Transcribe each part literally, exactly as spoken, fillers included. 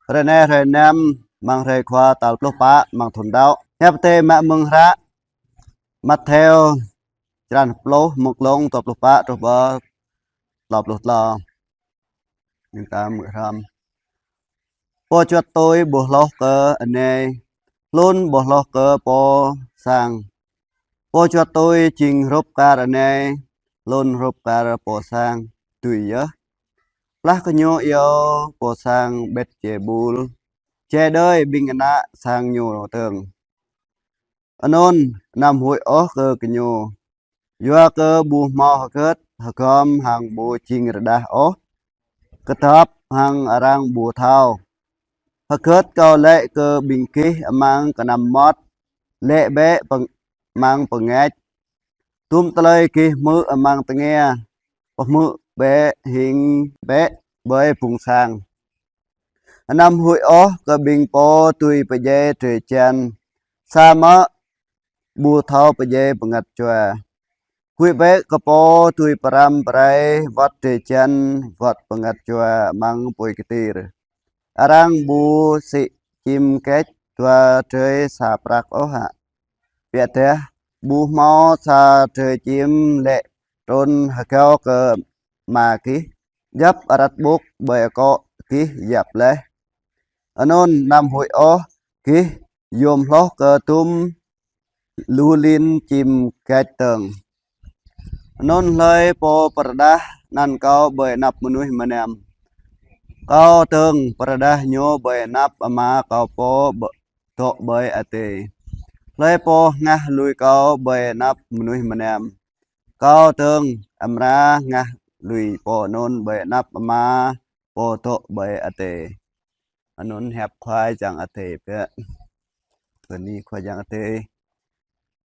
Hrơi anai hrơi năm, amăng hrơi khua tal pluh pă, amăng thun đăo. Hiăp Adai mă mơ̆ng hră Mattheo, črăn pluh, mơ̆ng klông dua pluh pă truh pơ klâo pluh klâo. Ñu ta hmư̆ hrŏm. Pô čuăt tui ƀu hloh kơ anai, hlŭn ƀu hloh kơ pô sang. Pô čuăt tui jing hrup kar anai, hlŭn hrup kar pô sang, tui yơh. Plah kơ ñu iâu pô sang Bêlzêbul, čê đơi ƀing ană sang ñu dơ̆ng. Anŭn anăm huĭ ôh kơ gơñu, yua kơ ƀu hmâo hơgĕt hơgŏm hăng ƀu jing rơđah ôh, kơdŏp hăng arăng ƀu thâo. Hơgĕt kâo laĭ kơ ƀing gih amăng kơnăm mơmŏt, laĭ bĕ pơng-, amăng pơngač. Dŭm tơlơi gih hmư̆ amăng tơngia, pơhmư̆ bĕ hing bĕ ƀơi phung sang. Anăm huĭ ôh kơ ƀing pô dưi pơdjai drơi jăn, samơ̆ ƀu thâo pơdjai bơngăt jua. Huĭ bĕ kơ pô dưi pơrăm pơrai wơ̆t drơi jăn wơ̆t bơngăt jua amăng apui kơtir. Arăng ƀu sĭ čim kĕč dua drơi sa prăk ôh hă? Biă dah ƀu hmâo sa drơi čim lê̆ trŭn hơgao kơ ama gih, djŏp arăt ƀŭk ƀơi akŏ gih yap laih. Anŭn anăm huĭ ôh, gih yôm hloh kơ dŭm lu lin čim kĕč dơ̆ng. Anŭn hlơi pô pơrơđah anăn kâo ƀơi anăp mơnuih mơnam, kâo dơ̆ng pơrơđah ñu ƀơi anăp Ama kâo pô ƀơ-, dŏ ƀơi adai. Hlơi pô hngah lui kâo ƀơi anăp mơnuih mơnam, kâo dơ̆ng amra hngah lui pô anŭn ƀơi anăp Ama pô dŏ ƀơi adai. Anŭn hiăp Khua Yang Adai biă. Bơni Khua Yang Adai.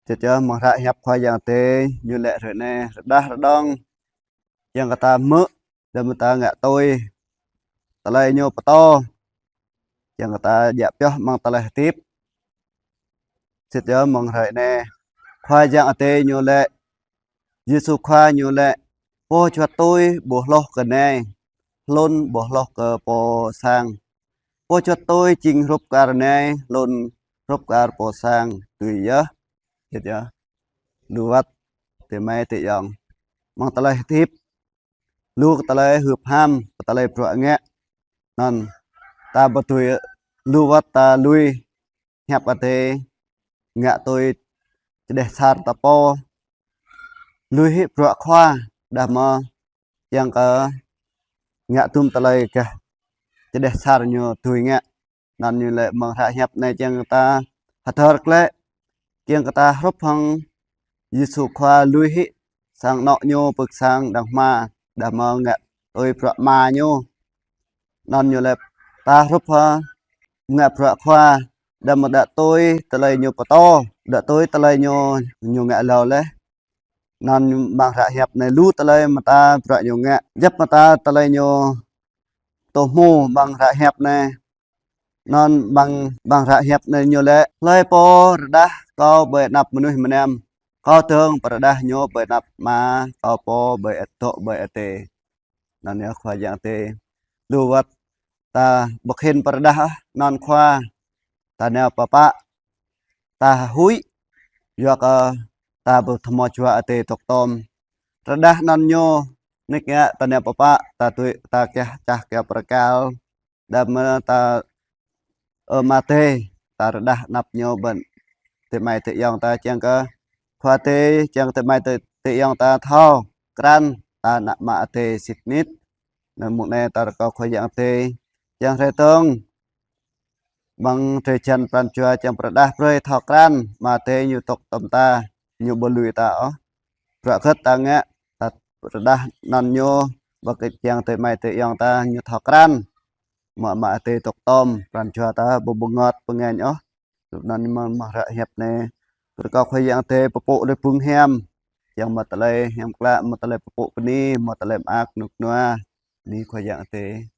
Čơčơ mơ̆ng hră hiăp Khua Yang Adai, ñu laĭ hrơi anai, rơđah rơđông kiăng kơ ta hmư̆, đăm ta ngă tui tơlơi ñu pơtô, kiăng kơ ta djă pioh amăng tơlơi hơdip. Čơčơ mơ̆ng hrơi anai, Khua Yang Adai ñu laĭ, Yêsu Khua ñu laĭ, pô čuăt tui ƀu hloh kơ anai, hlŭn ƀu hloh kơ pô sang. Pô čuăt tui jing hrup kar anai, hlŭn hrup kar pô sang, tui yơh. Čơčơ. Lu wơ̆t adơi amai adơi ayŏng, amăng tơlơi hơdip, lu kơ tơlơi hưp ham, kơ tơlơi bruă ngă. Anŭn ta ƀu dưi lu wơ̆t ta lui hiăp Adai, ngă tui čơđeh sar ta pô, lui hĭ bruă khua, đah mơ̆ kiăng kơ ngă dŭm tơlơi gah čơđeh sar ñu dưi ngă. Anŭn ñu laĭ mơ̆ng hră hiăp anai kiăng kơ ta hơdơr glaĭ, kiăng kơ ta hrup hăng Yêsu Khua lui hĭ sang anŏ ñu pơ̆k sang đang hma, đah mơ̆ ngă tui bruă Ama ñu. Anŭn ñu laĭ ta hrup hăng ngă bruă khua, đah mơ̆ đă tui tơlơi ñu pơtô, đă tui tơlơi ñu, ñu ngă hlâo laih. Anŭn amăng hră hiăp anai lu tơlơi mơta bruă ñu ngă, djŏp mơta tơlơi ñu tŭ hmô amăng hră hiăp anai. Anŭn amăng, amăng hră hiăp anai ñu laĭ, hlơi pô rơđah kâo ƀơi anăp mơnuih mơnam, kâo dơ̆ng pơrơđah ñu ƀơi anăp Ama kâo pô ƀơi, dŏ ƀơi adai. Anŭn yơh Khua Yang Adai. Lu wơ̆t ta ƀu khĭn pơrơđah ôh, anŭn Khua, ta nao pơpă, ta huĭ, yua kơ ta ƀu thâo hmâo Jua Adai dŏ tŏm. Rơđah anŭn ñu, nik ngă ta nao pơpă, ta tui, ta kiah čah kiah pơrơkal, đah mơ̆ ta, ơ, Ama Adai, ta rơđah anăp ñu ƀơi adơi amai adơi ayŏng ta kiăng kơ Khua Adai, kiăng adơi amai adơi, adơi ayŏng ta thâo krăn ta ană Ama Adai sĭt nik. Anŭn mơ̆ng anai ta rơkâo Khua Yang Adai, kiăng hrơi tơ̆ng, amăng drơi jăn pran jua kiăng pơrơđah brơi thâo krăn Ama Adai ñu dŏ tŏm ta, ñu ƀu lui ta ôh. Bruă hơgĕt ta ngă, ta rơđah anŭn ñu, ƀơi kơ kiăng adơi amai adơi ayŏng ta ñu thâo krăn mơ̆ Ama Adai dŏ tŏm, pran jua ta ƀu bơngơ̆t pơngañ ôh. Anŭn mơ̆ng, mơ̆ng hră hiăp anai, rơkâo Khua Yang Adai pơpŭ lĕ bưng hiam, kiăng mă tơlơi hiam klă, mă tơlơi pơpŭ bơni, mă tơlơi mơak rơnŭk rơnua. Bơni Khua Yang Adai.